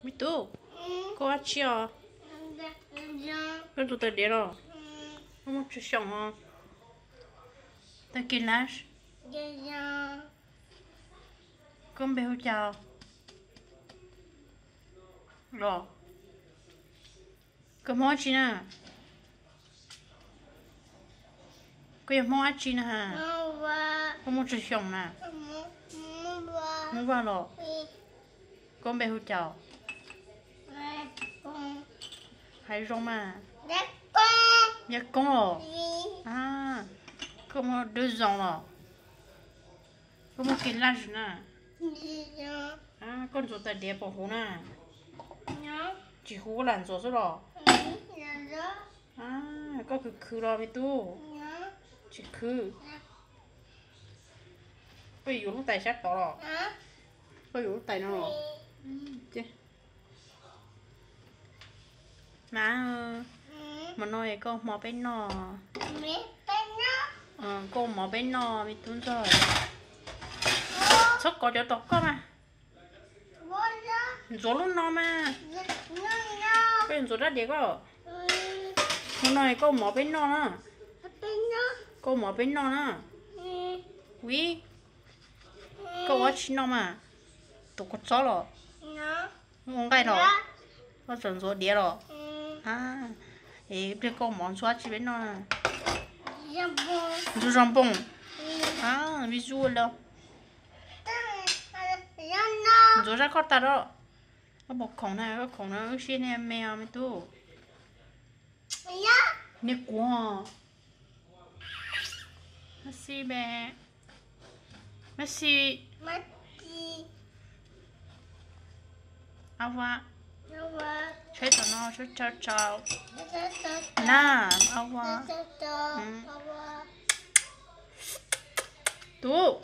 Me tub, koj ua dab tsi os? Koj ntxuav tawv diav los? Koj muaj tsawg xyoos os? Tag kis lab. Koj npe hu cas los? Koj Hmoob dab tsi na? Koj yog Hmoob dab tsi na has? Koj muaj tsawg xyoos na? Hmoob Vaj los? Koj npe hu cas? Hais zoo mas. Yaj Koob los? Koj muaj dub zoo los? Koj muaj kev laj zim na? Koj ntxuav tawv diav puas huv na? Tsis huv lam ntxuav xwb los? Koj khwv khwv los me tub? Tsis khwv. Koj yuav lub tais sab tod los? Koj yuav lub tais no los? Mas, hmo no es koj ua hmo peb noj. Koj ua hmo peb noj me tub ntxawg. Txhob kov cov tom koj mas. Ntxuav lub no mas. Koj yuav ntxuav rab diav koj. Hmo no es koj ua hmo peb noj na. Koj ua hmo peb noj na. Ui, koj ua dab tsi noj mas? Tus kua txob los? Ua nqaij los? Koj tseem ntxuav diav los? Es pliag koj ua hmo ntxuav dab tsi peb noj? Ntxuav zog npoos. Me zuj lawm. Ntxuav zaj koj tas los. Koj puas khoom na? Koj khoom na wb sib niag me os me tub. Niag kuv. Messi be. Messi. Au va. Saib tom no, saib tsau tsau. Na, au va. Tub.